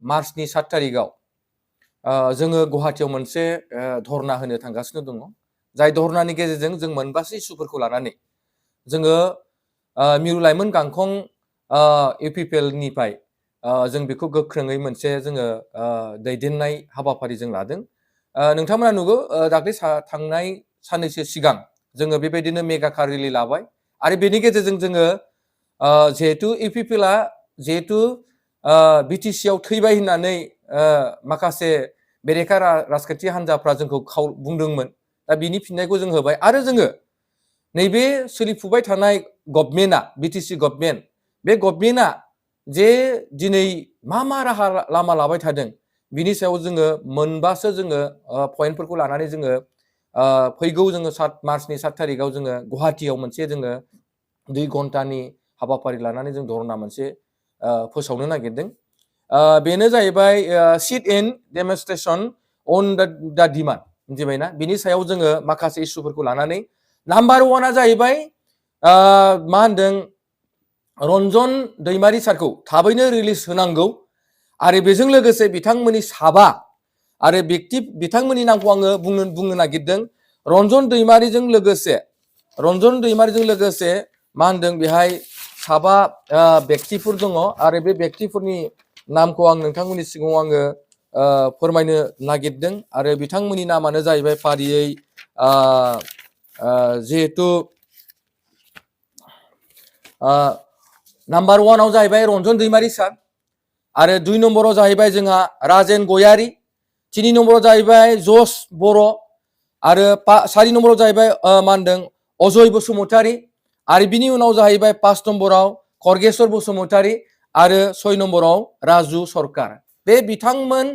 मार्चनि 7 तारिखआव जोङो गुवाहाटीयाव मोनसे धरना होनो थांगासिनो दङ। जाय धरनानि गेजेरजों जों मोनबासो इस्युफोरखौ लानानै जोङो मिरु लाइमोन गांखं UPPL निफ्राय जों बेखौ गोख्रोङै मोनसे जोङो दैदेननाय हाबाफारि जों लादों। नोंथांमोना नुगौ दाख्लै थांनाय साननैसो सिगां जोङो बेबायदिनो मेगा कार रेलि लाबाय आरो बेनि गेजेरजों जोङो जिहेतु UPPL आ जिहेतु BTC आव थैबाय होननानै माखासे बेरेखा राजखान्थि हान्जाफ्रा जोंखौ बुंदोंमोन। दा बिनि फिननायखौ जों होबाय आरो जोङो नैबे सोलिफुबाय थानाय गभर्नमेन्टआ BTC गभर्नमेन्ट बे गभर्नमेन्टआ जे दिनै मा राहा लामा लाबाय थादों बिनि सायाव जोङो मोनबासो जोङो पइन्टफोरखौ लानानै जोङो फैगौ जोङो मार्चनि 7 तारिखआव जोङो गुवाहाटीयाव मोनसे जोङो 2 घन्टानि हाबाफारि लानानै जों धरना मोनसे फोसावनो नागिरदों। बेनो जाहैबाय सिट इन डेमनस्ट्रेशन अन दा डिमान्ड मिथिबायना बिनि सायाव जोङो माखासे इस्युफोरखौ लानानै नाम्बार 1आ जाहैबाय मा होनदों रन्जन दैमारि सारखौ थाबैनो रिलिज होनांगौ आरो बेजों लोगोसे बिथांमोननि साबा आरो बिथांमोननि नामखौ आङो बुंनो नागिरदों। रन्जन दैमारिजों लोगोसे मा होनदों बेहाय साबा व्यक्तिफोर दङ आरो बे व्यक्तिफोरनि नामखौ आं नोंथांमोननि सिगाङाव आङो फोरमायनो नागिरदों आरो बिथांमोननि नामानो जाहैबाय फारियै जिहेतु नाम्बार 1 आव जाहैबाय रन्जन दैमारि सार आरो 2 नम्बराव जाहैबाय जोंहा राजेन गयारी, 3 नम्बराव जाहैबाय जस बर' आरो 4 नम्बराव जाहैबाय मा होनदों अजय बसुमतारी आरो बिनि उनाव जाहैबाय 5 नम्बराव खरगेश्वर बसुमतारी आरो 6 नम्बराव राजु सरकार। बे बिथांमोन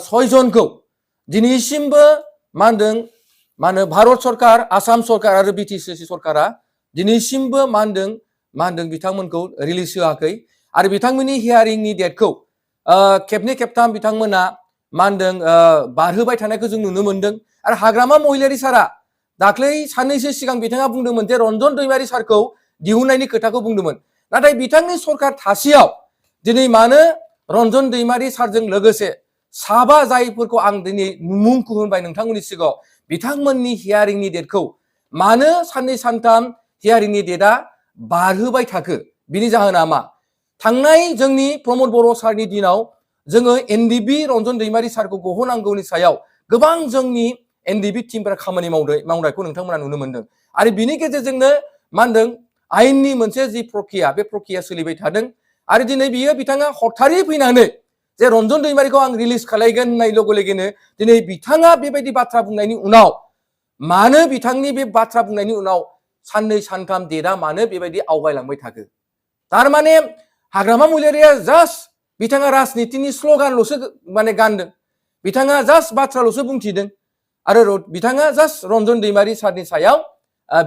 6 जनखौ दिनैसिमबो मा होनो भारत सरकार, आसाम सरकार आरो BTC सरकारा दिनैसिमबो मा होनदों बिथांमोनखौ रिलिज होआखै आरो बिथांमोननि हियारिंनि डेटखौ खेबनै खेबथाम बिथांमोना मा होनदों बारहोबाय थानायखौ जों नुनो मोनदों। आरो हाग्रामा महिलारि सारा दाख्लै साननैसो सिगां बिथाङा बुंदोंमोन जे रन्जन दैमारि सारखौ दिहुननायनि खोथाखौ बुंदोंमोन। नाथाय बिथांनि सरकार थासेयाव दिनै मानो रन्जन दैमारि सारजों लोगोसे साबा जायफोरखौ आं दिनै मुंखौ होनबाय नोंथांमोननि सिगाङाव बिथांमोननि हियारिंनि डेटखौ मानो साननै सानथाम हियारिंनि डेटआ बारहोबाय थाखो बिनि जाहोना मा? थांनाय जोंनि प्रमद बर' सारनि दिनाव जोङो NDB रन्जन दैमारि सारखौ गहोनांगौनि सायाव गोबां जोंनि NDB टिमफोरा खामानि मावनायखौ नोंथांमोना नुनो मोनदों आरो बिनि गेजेरजोंनो मा होनदों आयेननि मोनसे जि प्रक्रिया बे प्रक्रिया सोलिबाय थादों आरो दिनै बिथाङा हरखाबै फैनानै जे रन्जन दैमारिखौ आं रिलिज खालायगोन होननाय लोगो लोगोनो दिनै बिथाङा बेबायदि बाथ्रा बुंनायनि उनाव मानो बिथांनि बे बाथ्रा बुंनायनि उनाव साननै सानथाम डेटआ मानो बेबायदि आवगायलांबाय थाखो? थारमाने हाग्रामा महिलारिया जास्ट बिथाङा राजनितिनि स्ल'गानल'सो माने गानदों, बिथाङा जास्ट बाथ्राल'सो बुंथिदों आरो बिथाङा जास्ट रन्जन दैमारि सारनि सायाव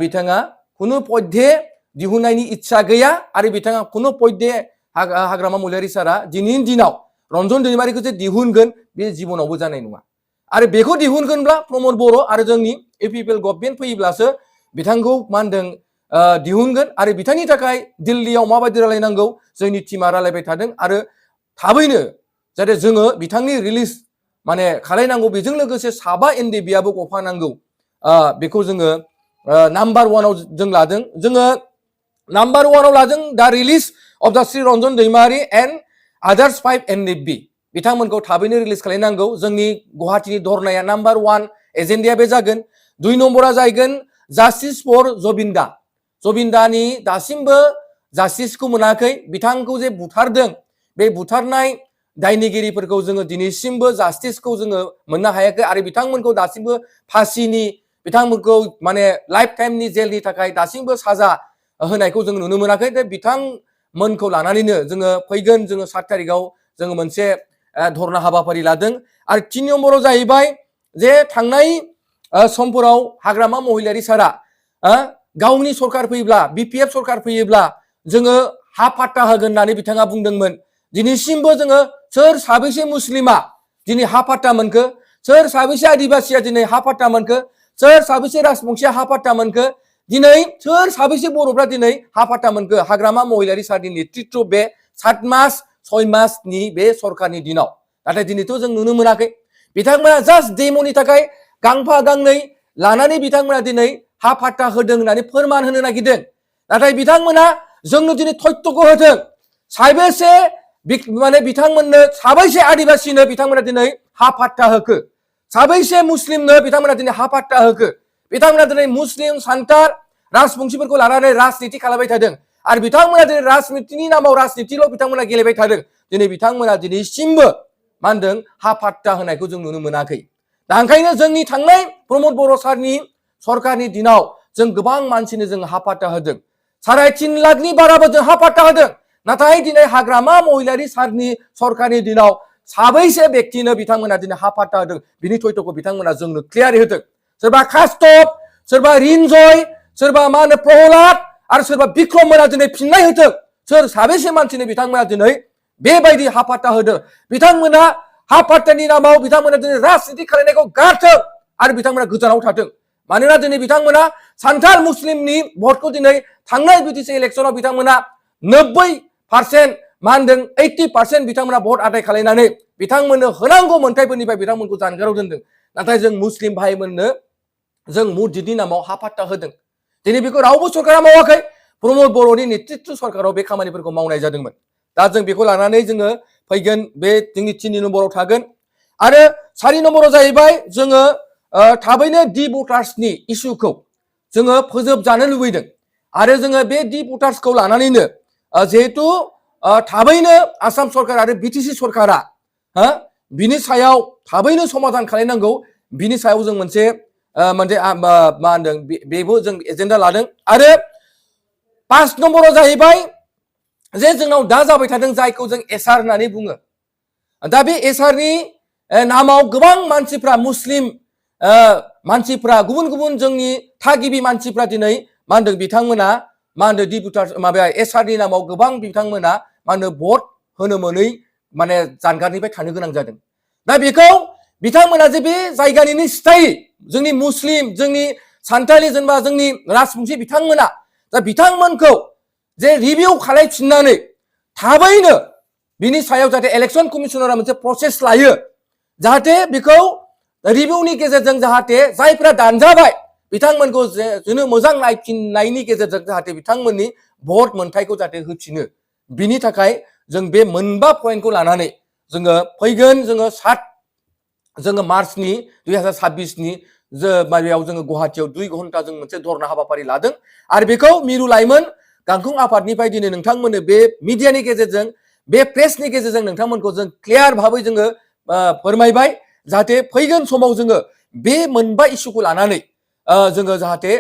बिथाङा खुनु पध्ये दिहुननायनि इस्सा गैया आरो बिथाङा खुनु पध्ये हाग्रामा महिलारि सारा दिनैनि दिनाव रन्जन दैमारिखौ जे दिहुनगोन बे जिबनावबो जानाय नङा आरो बेखौ दिहुनगोनब्ला प्रमद बर' आरो जोंनि UPPL गभर्नमेन्ट फैयोब्लासो बिथांखौ मा होनदों दिहुनगोन आरो बिथांनि थाखाय दिल्लीयाव माबायदि रायलायनांगौ जोंनि टिमा रायलायबाय थादों आरो थाबैनो जाहाथे जोङो बिथांनि रिलिज माने खालायनांगौ बेजों लोगोसे साबा NDBआबो गफानांगौ बेखौ जोङो नाम्बार 1 आव जों लादों। जोङो नाम्बार 1 आव लादों दा release of the Shri Ranjan Daimari and others 5 NDB बिथांमोनखौ थाबैनो रिलिज खालायनांगौ। जोंनि गुवाहाटीनि धरनाया नाम्बार 1 एजेन्डाया बे जागोन। 2 नम्बरा जागोन जास्टिस फर जबिन्दानि दासिमबो जास्टिसखौ मोनाखै, बिथांखौ जे बुथारदों बे बुथारनाय दायनिगिरिफोरखौ जोङो दिनैसिमबो जास्टिसखौ जोङो मोननो हायाखै आरो बिथांमोनखौ दासिमबो फासिनि बिथांमोनखौ माने लाइफ टाइमनि जेलनि थाखाय दासिमबो साजा होनायखौ जों नुनो मोनाखै। बिथांमोनखौ लानानैनो जोङो फैगोन जोङो 7 तारिखआव जोङो मोनसे धरना हाबाफारि लादों आरो 3 नम्बराव जाहैबाय जे थांनाय समफोराव हाग्रामा महिलारि सारा गावनि सरकार फैयोब्ला BPF सरकार फैयोब्ला जोङो हा पाट्टा होगोन होननानै बिथाङा बुंदोंमोन। दिनैसिमबो जोङो सोर साबैसे मुस्लिमा दिनै हा पाट्टा मोनखो, सोर साबैसे आदिबासिया दिनै हा पाट्टा मोनखो, सोर साबैसे राजबंसिया हा पाट्टा मोनखो, दिनै सोर साबैसे बर'फ्रा दिनै हा पाट्टा मोनखो? हाग्रामा महिलारि सारनि नेतृत्व बे 7 मास 6 मासनि बे सरकारनि दिनाव नाथाय दिनैथ' जों नुनो मोनाखै बिथांमोना जास्ट डेम'नि थाखाय गांफा गांनै लानानै बिथांमोना दिनै हा फाट्टा होदों होननानै फोरमान होनो नागिरदों नाथाय बिथांमोना जोंनो दिनै तथ्यखौ होदों साबेसे माने बिथांमोननो साबैसे आदिबासिनो बिथांमोना दिनै हा फाट्टा होखो साबैसे मुस्लिमनो बिथांमोना दिनै हा फाट्टा होखो बिथांमोना दिनै मुस्लिम सान्तार राजबंशिफोरखौ लानानै राजनिति खालामबाय थादों आरो बिथांमोना दिनै राजनितिनि नामाव राजनितिल' बिथांमोना गेलेबाय थादों दिनै बिथांमोना दिनैसिमबो मा होनदों हा फाट्टा होनायखौ जों नुनो मोनाखै दा ओंखायनो जोंनि थांनाय प्रमद बर' सारनि सरकारनि दिनाव जों गोबां मानसिनो जों हा फाट्टा होदों 3.5 लाखनि बाराबो जों हा फाट्टा होदों नाथाय दिनै हाग्रामा महिलारि सारनि सरकारनि दिनाव साबैसे व्यक्तिनो बिथांमोना दिनै हा फाट्टा होदों बिनि तथ्यखौ बिथांमोना जोंनो क्लियारै होदों सोरबा कास्तप सोरबा रिन्जय सोरबा मा होनो प्रहलाद आरो सोरबा बिक्रम मोना दिनै फिननाय होदों सोर साबेसे मानसिनो बिथांमोना दिनै बेबायदि हा फाट्टा होदों बिथांमोना हा फाट्टानि नामाव बिथांमोना दिनै राजनिति खालामनायखौ गारथों आरो बिथांमोना गोजानाव थाथों मानोना दिनै बिथांमोना सान्थाल मुस्लिमनि भटखौ दिनै थांनाय बिटिसि इलेक्सनाव बिथांमोना 90% मा होनदों 80% बिथांमोना भट आदाय खालामनानै बिथांमोननो होनांगौ मोन्थाइफोरनिफ्राय बिथांमोनखौ जानगाराव दोनदों नाथाय जों मुस्लिम भाइमोननो जों मस्जिदनि नामाव हा फाट्टा होदों दिनै बेखौ रावबो सरकारा मावाखै प्रमद बर'नि नेतृत्व सरकाराव बे खामानिफोरखौ मावनाय जादोंमोन दा जों बेखौ लानानै जोङो फैगोन बे जोंनि 3 नम्बराव थागोन आरो 4 नम्बराव जाहैबाय जोङो थाबैनो डि भटार्सनि इस्युखौ जोङो फोजोबजानो लुबैदों आरो जोङो बे डि भटार्सखौ लानानैनो जिहेतु थाबैनो आसाम सरकार आरो बिटिसि सरकारा बिनि सायाव थाबैनो समाधान खालामनांगौ बिनि सायाव जों मोनसे मा होनदों बेबो जों एजेन्डा लादों आरो 5 नम्बराव जाहैबाय जे जोंनाव दा जाबाय थादों जायखौ जों एसआर होननानै बुङो दा बे एसआरनि नामाव गोबां मानसिफ्रा मुस्लिम मानसिफ्रा गुबुन गुबुन जोंनि थागिबि मानसिफ्रा दिनै मा होनदों बिथांमोना मा होनदों डिपुटार माबाया एसआरनि नामाव गोबां बिथांमोना मा होनो भट होनो मोनै माने जानगारनिफ्राय थानो गोनां जादों दा बेखौ बिथांमोना जे बे जायगानिनो स्थायी जोंनि मुस्लिम जोंनि सान्थालि जेनेबा जोंनि राजबंशी बिथांमोना दा बिथांमोनखौ जे रिभिउ खालामफिननानै थाबैनो बिनि सायाव जाहाथे इलेक्सन कमिशनारा मोनसे प्रसेस लायो जाहाथे बेखौ रिभिउनि गेजेरजों जाहाथे जायफ्रा दानजाबाय बिथांमोनखौ जोङो मोजां नायफिननायनि गेजेरजों जाहाथे बिथांमोननि भट मोन्थायखौ जाहाथे होफिनो बिनि थाखाय जों बे मोनबा पइन्टखौ लानानै जोङो फैगोन जोङो मार्चनि 2026नि माबायाव जोङो गुवाहाटीयाव 2 घन्टा जों मोनसे धरना हाबाफारि लादों आरो बेखौ मिरु लाइमोन गांखं आफादनिफ्राय दिनै नोंथांमोननो बे मिडियानि गेजेरजों बे प्रेसनि गेजेरजों नोंथांमोनखौ जों क्लियार भाबै जोङो फोरमायबाय जाहाथे फैगोन समाव जोङो बे मोनबा इस्युखौ लानानै जोङो जाहाथे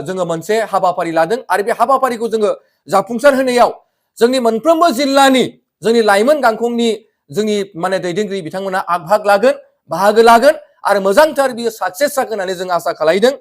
जोङो मोनसे हाबाफारि लादों आरो बे हाबाफारिखौ जोङो जाफुंसार होनायाव जोंनि मोनफ्रोमबो जिल्लानि जोंनि लाइमोन गांखंनि जोंनि माने दैदेनगिरि बिथांमोना बाहागो लागोन आरो मोजांथार बियो साक्सेस जागोन होननानै जों आसा खालामदों